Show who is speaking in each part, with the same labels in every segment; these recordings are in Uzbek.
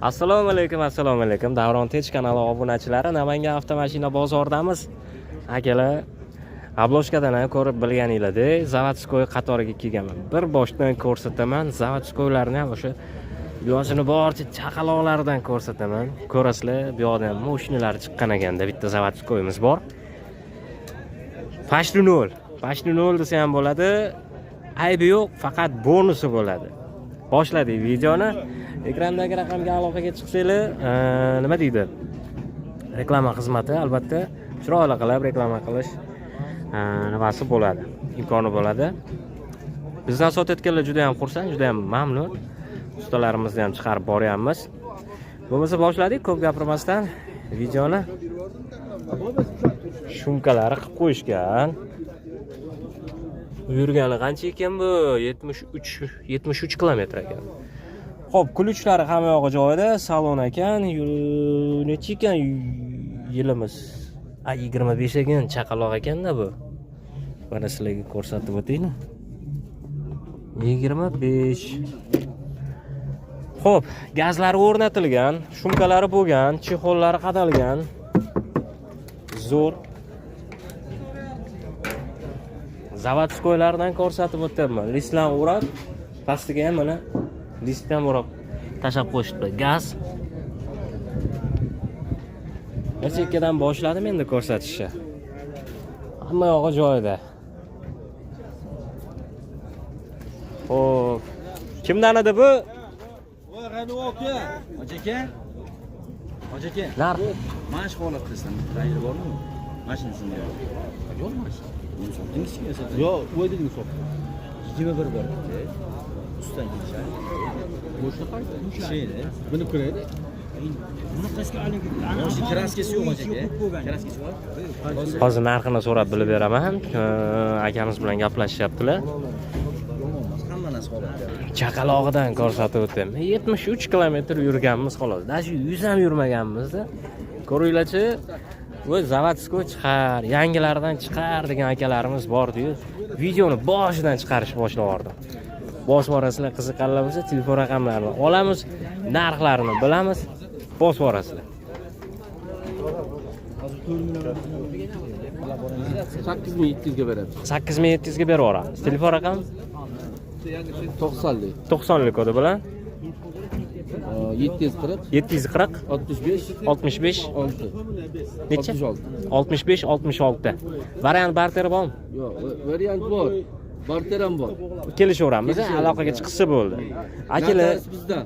Speaker 1: Assalomu alaykum, assalomu alaykum. Davron Tech kanali obunachilari, Namangan avtomashina bozoridamiz. Akalar, обложка dan ham ko'rib bilganinglardek, заводской qatoriga kelganman. Bir boshdan ko'rsataman, заводской larni ham, o'sha yoshini boricha chaqaloqlaridan ko'rsataman. Ko'rasizlar, bu yoqda ham mashinalar chiqqan ekanda, bitta заводской imiz bor. Почти nol. Почти nol desa ham bo'ladi. Aybi yo'q, faqat bonusi bo'ladi. Boshladik videoni. Ekrandagi raqamga aloqaga chiqsanglar, nima deydi? Reklama xizmati albatta chiroyli qilib reklama qilish nimasi bo'ladi, imkoni bo'ladi. Bizdan sotayotganlar juda ham xursand, juda ham mamnun. Ustalarimizni ham chiqarib boryapmiz. Bo'lmasa boshladik, ko'p gapirmasdan videoni. Шумка lari qilib qo'yishgan. Yurgani qancha ekan bu? 73, 73 kilometr ekan. Xo'p, ключ lari hamma yog'i joyida, salon ekan. Necha ekan yilimiz? A, 25 ekan, chaqaloq ekanda bu. Mana sizlarga ko'rsatib o'taymi? 25. Xo'p, gazlari o'rnatilgan, шумка lari bo'lgan, чехол lari qadalgan. Zo'r. Заводской lardan ko'rsatib o'tyapman. Listlarni o'rab, pastiga ham mana listni ham o'rab tashlab qo'yishibdi. Gaz. Bir chekkadan boshladim endi ko'rsatishni. Hamma yog'i joyida. Xo'p. Kimdan edi bu?
Speaker 2: Voy, Ra'no aka.
Speaker 3: Hoji aka. Hoji aka.
Speaker 1: Narx.
Speaker 3: Mana shu holatda sizdan rangli bormi? Mashinasini yo'q. Yo'q mashina. Buni sotdingizmi?
Speaker 2: Yo'q, u dedingiz sotdi.
Speaker 3: 21 bor bitta. Ustidan kelishadi.
Speaker 2: Boshqa qaysi?
Speaker 3: Sheydi.
Speaker 2: Buni ko'raylik.
Speaker 3: Boshi краска si yo'q, hoji aka. Краска si bor.
Speaker 1: Hozir narxini so'rab bilib beraman. Akamiz bilan gaplashyaptilar.
Speaker 3: Yomon emas, hamma narsa holatda.
Speaker 1: Chaqalog'idan ko'rsatib o'tdim. 73 kilometr yurganmiz xolos. Даже 100 ham yurmaganmiz-da. Ko'ringlarchi, bu заводской chiqar, yangilaridan chiqar degan akalarimiz bor-diyu. Videoni boshidan chiqarish boshlab yubordim. Bosib yuborasizlar, qiziqqanlar bo'lsa telefon raqamlarini olamiz, narxlarini bilamiz, bosib yuborasizlar.
Speaker 2: Hozir 4 million. 8700 ga beramiz.
Speaker 1: 8700 ga berib yuboramiz. Telefon raqami?
Speaker 2: 90lik.
Speaker 1: 90 lik kodi bilan.
Speaker 2: 740.
Speaker 1: 740.
Speaker 2: 65.
Speaker 1: 65.
Speaker 2: 6.
Speaker 1: Necha?
Speaker 2: 66.
Speaker 1: 65 66. Variant barteri bormi?
Speaker 2: Yo'q, variant bor. Barter ham bor.
Speaker 1: Kelishaveramiz, aloqaga chiqsa bo'ldi. Akalar,
Speaker 2: Notarius bizdan.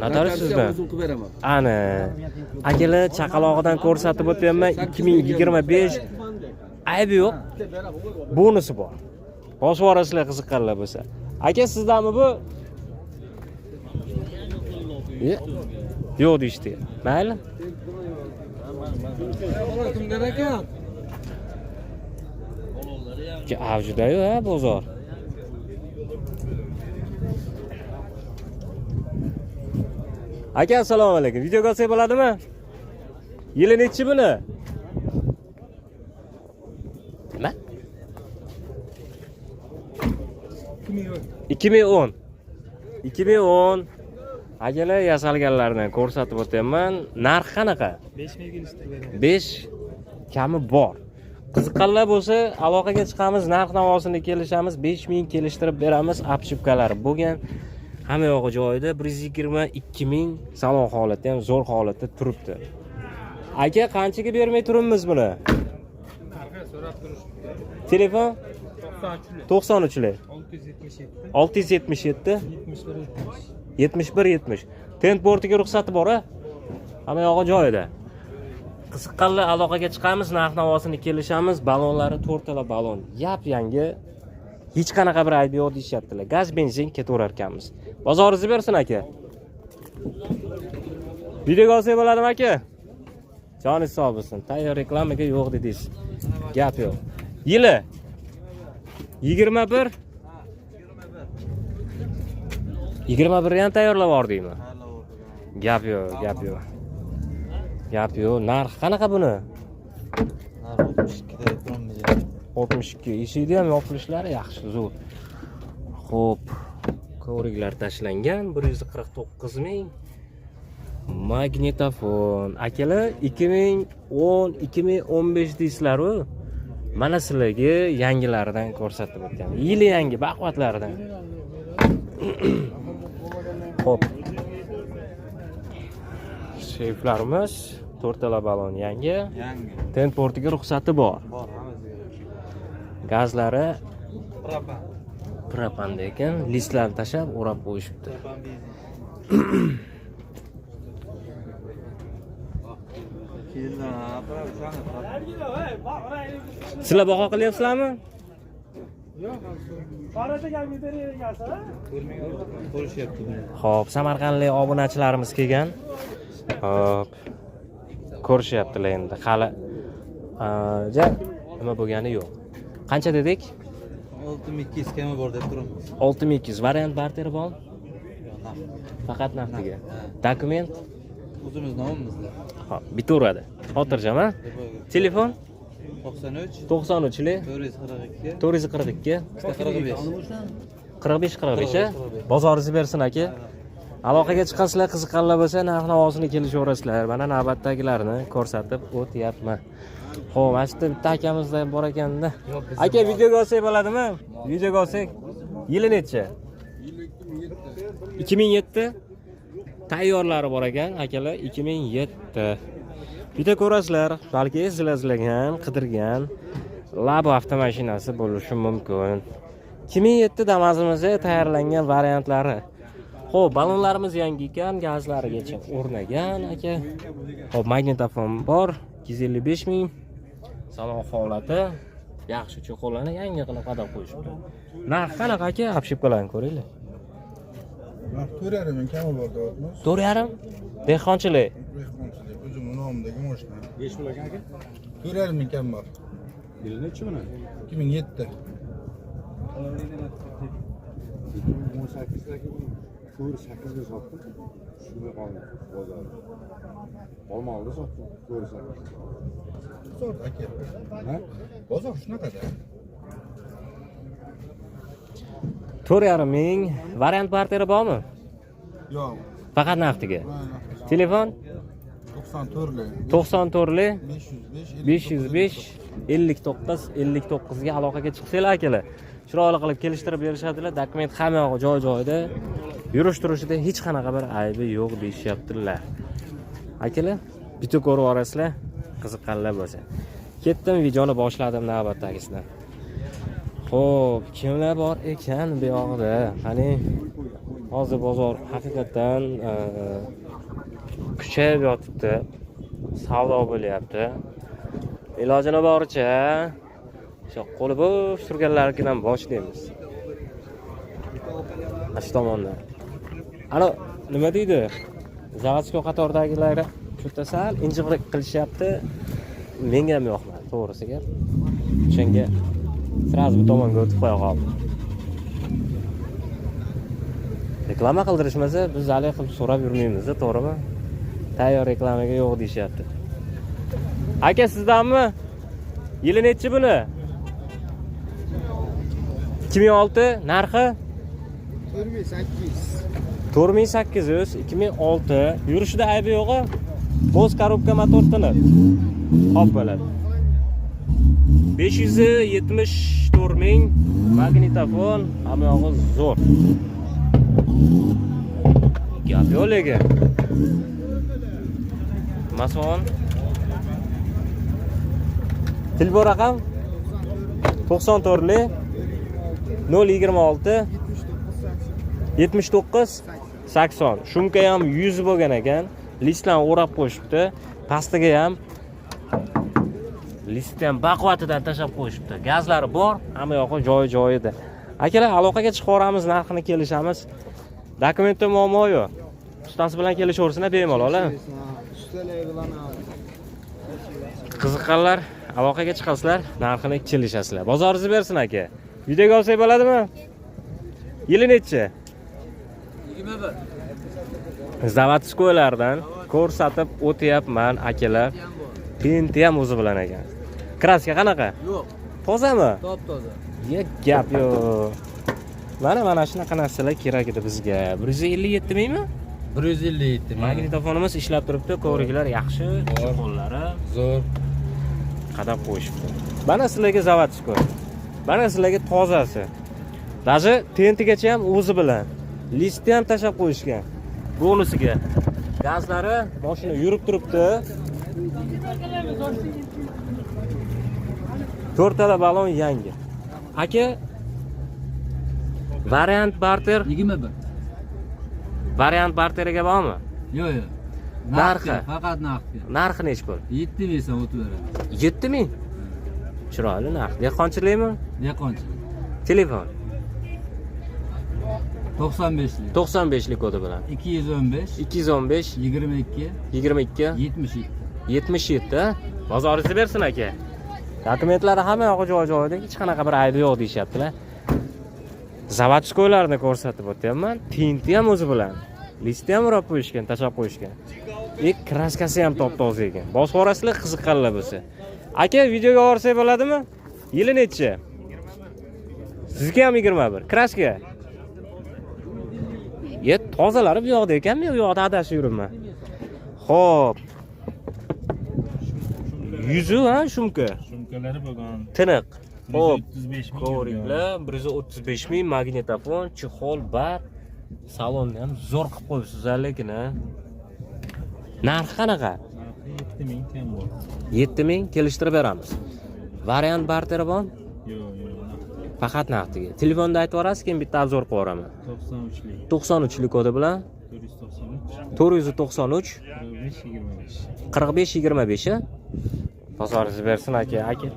Speaker 1: Notarius sizdan.
Speaker 2: O'zim qilib beraman.
Speaker 1: Ana. Akalar, chaqalog'idan ko'rsatib o'tyapman. 2025, aybi yo'q. Bonusi bor. Bosib yuborasizlar qiziqqanlar bo'lsa. Aka, sizdami bu? Yo'q deyishdi. Mayli.
Speaker 2: Kimdan ekan?
Speaker 1: Avjida-yu ha bozor. Aka, assalomu alaykum. Videoga olsak bo'ladimi? Yili nechi buni? Nima? 2010. 2010. Akalar, yasalganlardan ko'rsatib o'tyapman. Narx qanaqa?
Speaker 4: 5 ming kelishtirib beraman.
Speaker 1: 5 kami bor. Qiziqqanlar bo'lsa aloqaga chiqamiz, narx navosini kelishamiz, 5000 kelishtirib beramiz. Обшивка lari bo'lgan. Hamma yog'i joyida, 122 ming, salon holati ham zo'r holatda turibdi. Aka, qanchaga bermay turibmiz buni?
Speaker 4: Narxi so'rab turishibdi.
Speaker 1: Telefon?
Speaker 4: 93
Speaker 1: 93 lik.
Speaker 4: 677.
Speaker 1: 677.
Speaker 4: 71 70.
Speaker 1: 71 70. Tent bortiga ruxsati bor, a? Hamma yog'i joyida. Qiziqqanlar aloqaga chiqamiz, narx navosini kelishamiz. Balonlari to'rtala balon, yap-yangi. Hech qanaqa bir aybi yo'q deyishyaptilar. Gaz, benzin ketaverar ekanmiz. Bozoringizni bersin, aka. Videoga olsak bo'ladimi, aka? Joningiz sog' bo'lsin. Tayyor reklamaga yo'q dedingiz. Gap yo'q. Yili 21. 21 ham tayyorlab yubordingmi? Gap yo'q, gap yo'q. Gap yo'q. Narxi qanaqa buni?
Speaker 5: Narx 62 da turibmiz.
Speaker 1: 62. Eshikni ham yopilishlari yaxshi, zo'r. Xo'p, ko'riklar tashlangan, 149 ming. Magnitofon. Akalar, 2010, 2015 deysizlar-u. Mana sizlarga yangilaridan ko'rsatib o'tgan. Yili yangi baquvvatlaridan. Xo'p. Sheyflarimiz to'rtala balon yangi.
Speaker 5: Yangi.
Speaker 1: Ten portiga ruxsati bor.
Speaker 5: Bor, hammasiga.
Speaker 1: Gazlari
Speaker 5: Propan.
Speaker 1: propanda ekan, listlarni tashlab o'rab qo'yishibdi.
Speaker 5: Propan benzin. Keldi, propan.
Speaker 1: Sizlar baho qilyapsizlarmi?
Speaker 5: Ko'rishyapti buni.
Speaker 1: Xo'p, samarqandlik obunachilarimiz kelgan. Xo'p. Ko'rishyaptilar endi. Hali ja nima bo'lgani yo'q. Qancha dedik?
Speaker 5: 6200 kami bor deb turibmiz.
Speaker 1: 6200. Variant barteri bormi?
Speaker 5: Yo'q, naqd.
Speaker 1: Faqat naqdiga.
Speaker 5: Ha.
Speaker 1: Dokument?
Speaker 5: O'zimiz nomimizda.
Speaker 1: Xo'p, bitaveradi. Xotirjam, a? Telefon
Speaker 5: 93
Speaker 1: 93 lik
Speaker 5: 442
Speaker 1: 442
Speaker 5: 45.
Speaker 1: 45 45, a?
Speaker 5: 45.
Speaker 1: Bozoringizni bersin, aka. Aloqaga chiqasizlar, qiziqqanlar bo'lsa, narx navosini kelishaverasizlar. Mana navbatdagilarni ko'rsatib o'tyapman. Xo'p, mana shu yerda bitta akamizda bor ekanda. Aka, videoga olsak bo'ladimi? Videoga olsak. Yili nechi? 2007. Tayyorlari bor ekan, akalar, 2007. Bitta ko'rasizlar, balki sizlar izlagan, qidirgan Labo avtomashinasi bo'lishi mumkin. 2007 Damazimizda tayyorlangan variantlari. Xo'p, ballonlarimiz yangi ekan, gazlarigacha o'rnagan, aka. Xo'p, magnitofon bor, 255 ming. Salon holati yaxshi, cho'qo'larni yangi qilib qadab qo'yishibdi. Narx qanaqa, aka? Обшивка larni ko'ringlar.
Speaker 6: Narx 4,5 ming kami bor deyapmiz.
Speaker 1: 4,5 dehqonchilik.
Speaker 6: Dehqonchilik, o'zimni nomimdagi moshina. 5 pul aka? 4,5 ming kam bor.
Speaker 7: Yili nechi buni?
Speaker 6: 2007.
Speaker 7: 2018dagi 4,8 ga sotdim. Tushmay qoldi bozor. Olmaolda sotdim 4,8.
Speaker 6: Bozor aka.
Speaker 7: Ha?
Speaker 6: Bozor shunaqada.
Speaker 1: 4,5 ming. Variant barteri bormi?
Speaker 6: Yo'q.
Speaker 1: Faqat naftiga. Telefon
Speaker 6: 94lik
Speaker 1: 94lik
Speaker 6: 505
Speaker 1: 505 59 59 ga aloqaga chiqsanglar, akalar, chiroyli qilib kelishtirib berishadilar. Dokument hamma yog'i joy joyida, yurish turishida hech qanaqa bir aybi yo'q deyishyaptilar, akalar. Bitta ko'rib yuborasizlar, qiziqqanlar bo'lsa. Ketdim, videoni boshladim navbatdagisidan. Xo'p, kimlar bor ekan bu yoqda? Qani, hozir bozor haqiqatdan kuchayib yotibdi, savdo bo'lyapti. Ilojini boricha o'sha qo'li bo'sh turganlarnikidan boshlaymiz. Mana shu tomondan. Alo, nima deydi? Заводской qatordagilar shu yerda sal injiqlik qilishyapti. Menga ham yoqmadi, to'g'risi gap. O'shanga сразу bu tomonga o'tib qo'ya qoldim. Reklama qildirishmasa, biz haligi qilib so'rab yurmaymiz, to'g'rimi? Tayyor reklamaga yo'q deyishyapti. Aka, sizdanmi? Yili nechi buni? 2006, narxi
Speaker 6: 4800.
Speaker 1: 4800, 2006. Yurishida aybi yo'q-a? Bo'z korobka, motor tinib. Hop bo'ladi. 574 ming, magnitofon, hamma yog'i zo'r. Gap yo'q lekin. Mason. Telefon raqam 94 lik 026 79 80. Шумка ham 100 bo'lgan ekan. Listlarni o'rab qo'yishibdi. Pastiga ham listni ham baquvvatidan tashlab qo'yishibdi. Gazlari bor, hamma yog'i joy joyida. Akalar, aloqaga chiqib yuboramiz, narxini kelishamiz. Dokumentda muammo yo'q. Ustasi bilan kelishaversin bemalol. A? Qiziqqanlar aloqaga chiqasizlar, narxini kelishasizlar. Bozoringizni bersin, aka. Videoga olsak bo'ladimi? Yili nechi?
Speaker 2: 21.
Speaker 1: Заводской lardan ko'rsatib o'tyapman, akalar. Tinti ham o'zi bilan ekan. Краска qanaqa?
Speaker 2: Yo'q,
Speaker 1: Tozami?
Speaker 2: Top toza.
Speaker 1: Ya, gap yo'q. Mana shunaqa narsalar kerak edi bizga. 157 mingmi?
Speaker 5: 157 ming.
Speaker 1: Magnitofonimiz ishlab turibdi, ko'riklar yaxshi, qo'llari
Speaker 5: Zo'r.
Speaker 1: qadab qo'yishibdi. Mana sizlarga заводской. Mana sizlarga tozasi. Даже tentigacha ham o'zi bilan. Listni ham tashlab qo'yishgan. Bonusiga. Gazlari mashina yurib turibdi. To'rtala balon yangi. Aka, variant barter,
Speaker 2: 21.
Speaker 1: variant barteriga bormi?
Speaker 2: Yo'q, yo'q.
Speaker 1: Narxi?
Speaker 2: Faqat naqdga.
Speaker 1: Narxi nechi pul?
Speaker 2: 7 ming so'm o'tib beradi.
Speaker 1: 7000. Chiroyli narx. Dehqonchilikmi?
Speaker 2: Dehqonchilik.
Speaker 1: Telefon
Speaker 2: 95lik.
Speaker 1: 95 lik kodi bilan.
Speaker 2: 215
Speaker 1: 215
Speaker 2: 22
Speaker 1: 22
Speaker 2: 77.
Speaker 1: 77. Bozoringizni bersin aka. Dokumentlari hamma yog'i joy joyida, hech qanaqa bir aybi yo'q deyishyaptilar. Заводской larni ko'rsatib o'tyapman. Tinti ham o'zi bilan. Listi ham urab qo'yishgan, tashlab qo'yishgan. E, kraskasi ham top-toza ekan. Bosib yuborasizlar qiziqqanlar bo'lsa. Aka, videoga olsak bo'ladimi? Yili nechi? Sizniki ham 21. Kraska. Ye, tozalari bu yoqda ekanmi? U yoqda adashib yuribman. Xo'p. Yuzi ha, shumka.
Speaker 4: Sumkalari bo'lgan.
Speaker 1: Tiniq. Xo'p.
Speaker 4: 135 ming.
Speaker 1: Ko'ringlar, 135 ming magnitofon, chexol, bar. Salonni ham zo'r qilib qo'yibsiz lekin ha. Narxi qanaqa?
Speaker 4: 7 ming kam bor.
Speaker 1: 7000 kelishtirib beramiz. Variant barteri bormi?
Speaker 4: Yo'q, yo'q.
Speaker 1: Faqat naqdiga. Telefonda aytib yuborasiz, keyin bitta obzor qilib yuboraman.
Speaker 4: 93lik.
Speaker 1: 93 lik kodi bilan
Speaker 4: 493
Speaker 1: 493
Speaker 4: 45 25.
Speaker 1: 45 25 a? Bozoringizni bersin aka, aka.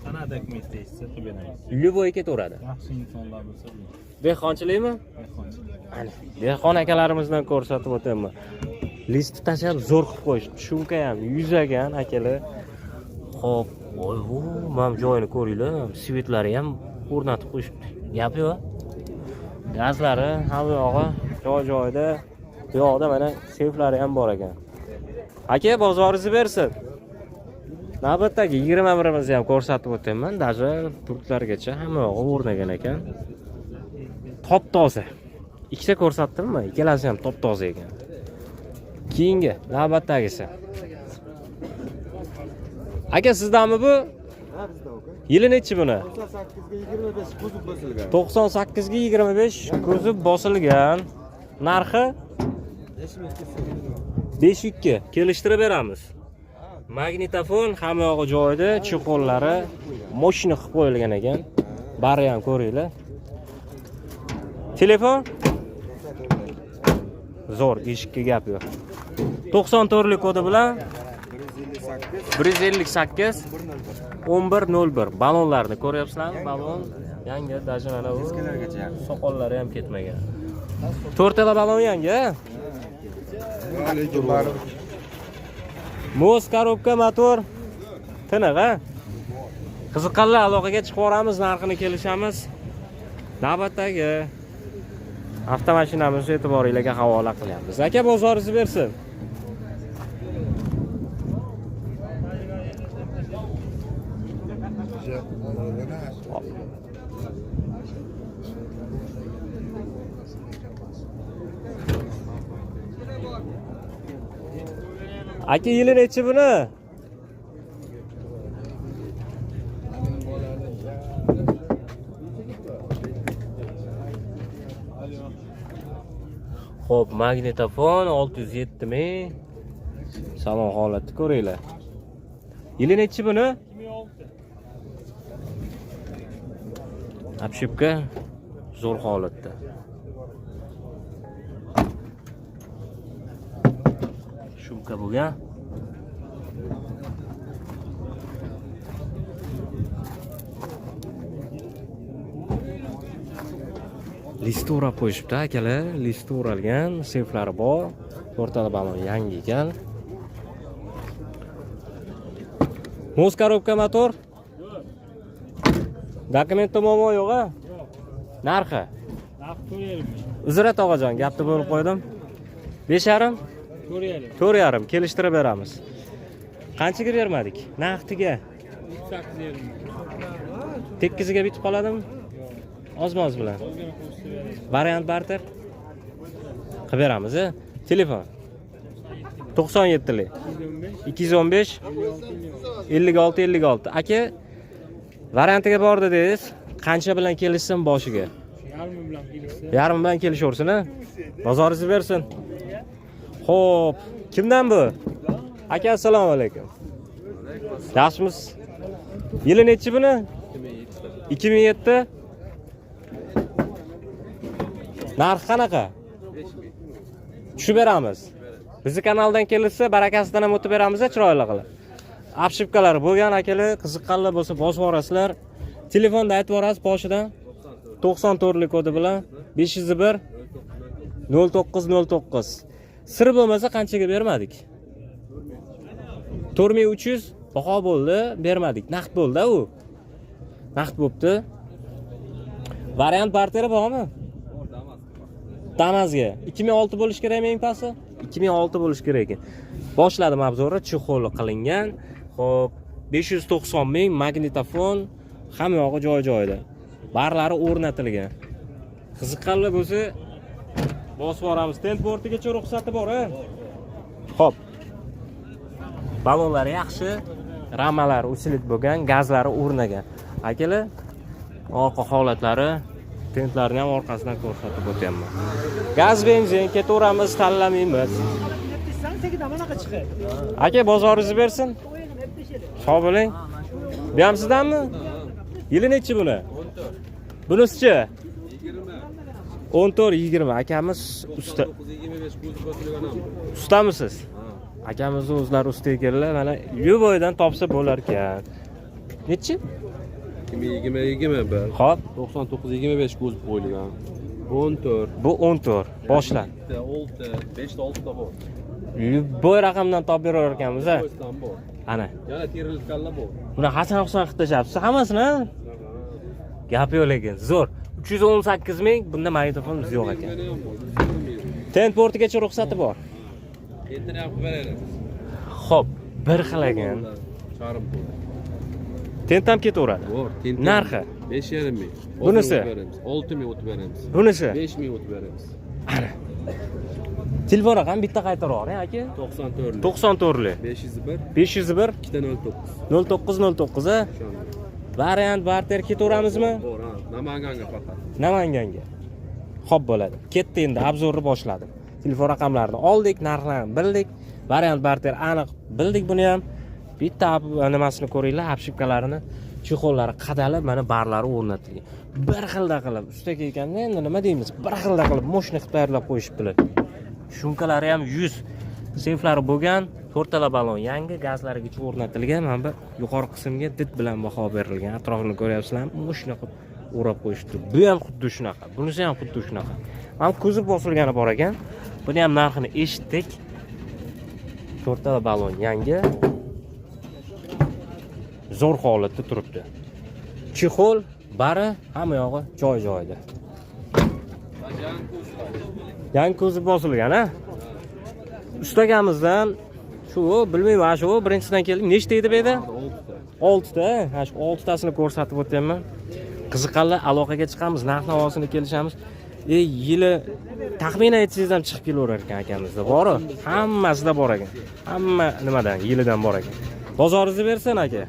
Speaker 4: Qanaqa dokument deysiz, qilib beramiz.
Speaker 1: Любой ketaveradi.
Speaker 4: Yaxshi insonlar bo'lsa bu.
Speaker 1: Dehqonchilikmi?
Speaker 4: Dehqonchilik.
Speaker 1: Ana, dehqon akalarimizdan ko'rsatib o'taman. Listni tashlab zo'r qilib qo'yishdi. Shumka ham yuzagan akalar. Xo'p, voy, mana bu joyini ko'ringlar, svetlari ham o'rnatib qo'yishibdi. Gap yo'q. Gazlari hamma yog'i joy joyida. Bu yoqda mana seyflari ham bor ekan. Aka, bozoringizni bersin. Navbatdagi 21imizni ham ko'rsatib o'taman. Даже pultlargacha hamma yog'i o'rnagan ekan. Top-toza. Ikkita ko'rsatdimmi? Ikkalasi ham top-toza ekan. Keyingi navbatdagisi. Aka, sizdami bu?
Speaker 7: Ha, bizda aka.
Speaker 1: Yili nechi buni?
Speaker 7: 98 ga 25 kuzov bosilgan.
Speaker 1: 98 ga 25 ko'zi bosilgan. Narxi 5.2 kelishtirib beramiz. Magnitofon hamma yog'i joyida, chexollari moshina qilib qo'yilgan ekan. Bari ham ko'ringlar. Telefon zo'r, eshikka gap yo'q. 94 lik kodi bilan 158 1101. Balonlarni ko'ryapsizlarmi? Balon yangi, даже mana bu soqollari ham ketmagan. To'rtala balon yangi, a?
Speaker 6: Lekin baribir
Speaker 1: Moz korobka motor tiniq, a? Qiziqqanlar aloqaga chiqib yuboramiz, narxini kelishamiz. Navbatdagi avtomashinamizni e'tiboringizga havola qilyapmiz. Aka, bozoringizni bersin. Aka, yili nechi buni? Xo'p, magnitofon 607 ming. Salon holatni ko'ringlar. Yili nechi buni? 2006. Обшивка zo'r holatda. Shumka bo'lgan. Listi o'rab qo'yishibdi akalar, listi o'ralgan, seyflari bor. O'rtada balon yangi ekan. Moz korobka motor? Dokumentda muammo yo'q a? Narxi?
Speaker 4: Narx 4,5 ming.
Speaker 1: Uzr tog'ajon, gapni bo'lib qo'ydim. 5,5?
Speaker 4: 4,5.
Speaker 1: 4,5 kelishtirib beramiz. Qanchaga bermadik? Naqdiga.
Speaker 4: 8,5 ming.
Speaker 1: Tekkiziga bitib qoladimi? Ozma-oz bilan.
Speaker 4: Ozgina qo'shib beramiz.
Speaker 1: Variant barter qilib beramiz. Telefon 97lik 215 56 56. Aka, variantiga bor dedingiz. Qancha bilan kelishsin boshiga?
Speaker 4: Yarmi bilan kelishsa.
Speaker 1: Yarim bilan kelishaversin, a? Bozoringizni bersin. Xo'p, kimdan bu? Aka, assalomu alaykum. Yaxshimisiz? Yili nechi buni? 2007. Narxi qanaqa? Tushib beramiz. Bizni kanaldan kelishsa, barakasidan ham o'tib beramiz, chiroyli qilib. Обшивка lari bo'lgan akalar, qiziqqanlar bo'lsa bosib yuborasizlar. Telefonda aytib yuborasiz boshidan. 94lik kodi bilan 501 0909. Sir bo'lmasa qanchaga bermadik? 4300 baho bo'ldi, bermadik. Naqd bo'ldi u. Naqd bo'pti. Variant barteri bormi? Damazga 2006 bo'lishi kerakmi eng pasti? 2006 bo'lishi kerak ekan. Boshladim обзор ni, чехол qilingan. Xo'p, 590 ming, magnitofon, hamma yog'i joy-joyida. Barlari o'rnatilgan. Qiziqqanlar bo'lsa bosib boramiz. Tent bortigacha ruxsati bor, a? Xo'p. Balonlari yaxshi, ramalari усилить bo'lgan, gazlari o'rnagan. Akalar, orqa holatlari, tentlarni ham orqasidan ko'rsatib o'tyapman. Gaz, benzin ketaveramiz, tanlamaymiz. Aka, bozoringizni bersin. Sog' bo'ling. Bu ham sizdanmi? Yili nechi buni? Bunisichi? 14 20. Akamiz usta. Ustamisiz? Akamizni o'zlari usta ekanlar. Mana любой dan topsa bo'lar ekan. Nechi?
Speaker 7: 2020 21.
Speaker 1: Xo'p,
Speaker 7: 99 25 ko'z qo'yilgan. 14.
Speaker 1: Bu 14. Boshlan.
Speaker 7: 6, 5 ta 6 ta bor.
Speaker 1: Любой raqamdan topib berar ekanmiz, a?
Speaker 7: Ko'zdan bor.
Speaker 1: Ana.
Speaker 7: Yana terilganlar bor.
Speaker 1: Buni Hasan Husan qilib tashlabsiz hammasini, a? Gap yo'q lekin, zo'r. 318 ming, bunda magnitofonimiz yo'q ekan.
Speaker 7: Yana ham bor.
Speaker 1: Tent portigacha ruxsati bor.
Speaker 7: Tentini ham qilib beramiz.
Speaker 1: Xo'p, bir xil ekan.
Speaker 7: Charm pul.
Speaker 1: Tent ham ketaveradi.
Speaker 7: Bor, tent.
Speaker 1: Narxi?
Speaker 7: 5,5 ming.
Speaker 1: Bunisi?
Speaker 7: 6 ming o'tib beramiz.
Speaker 1: Bunisi?
Speaker 7: 5 ming o'tib beramiz.
Speaker 1: Ana. Telefon raqami bitta qaytarib yuboring, aka.
Speaker 7: 94.
Speaker 1: 94lik
Speaker 7: 501
Speaker 1: 501
Speaker 7: 209.
Speaker 1: 0909, a? Variant barter ketaveramizmi?
Speaker 7: Bor, ha. Namanganga faqat.
Speaker 1: Namanganga. Xo'p bo'ladi. Ketdi, endi обзор ni boshladim. Telefon raqamlarini oldik, narxlarini bildik. Variant barter aniq bildik buni ham. Bitta nimasini ko'ringlar, обшивка larini, чехол lari qadalib, mana barlari o'rnatilgan. Bir xilda qilib, ustaga ekanda endi nima deymiz? Bir xilda qilib, мощный qilib tayyorlab qo'yishibdilar. Шумка lari ham 100 seyflari bo'lgan, to'rttala balon yangi, gazlarigacha o'rnatilgan. Mana bu yuqori qismga did bilan baho berilgan. Atrofini ko'ryapsizlarmi? Мощный qilib o'rab qo'yishibdi. Bu ham xuddi shunaqa, bunisi ham xuddi shunaqa. Mana kuzov bosilgani bor ekan. Buni ham narxini eshitdik. To'rttala balon yangi. Zo'r holatda turibdi. Чехол, bari hamma yog'i joy joyida. Yangi kuzov bosilgan, a? Ustagamizdan shu, bilmayman, shu birinchisidan keldik. Nechta edi bu yerda? Oltita. Ha, shu oltitasini ko'rsatib o'tyapman. Qiziqqanlar aloqaga chiqamiz, narx navosini kelishamiz. Yili taxminan aytsangiz ham chiqib kelaverar ekan akamizda. Boru, hammasida bor ekan. Hamma nimadan, yilidan bor ekan. Bozoringizni bersin, aka.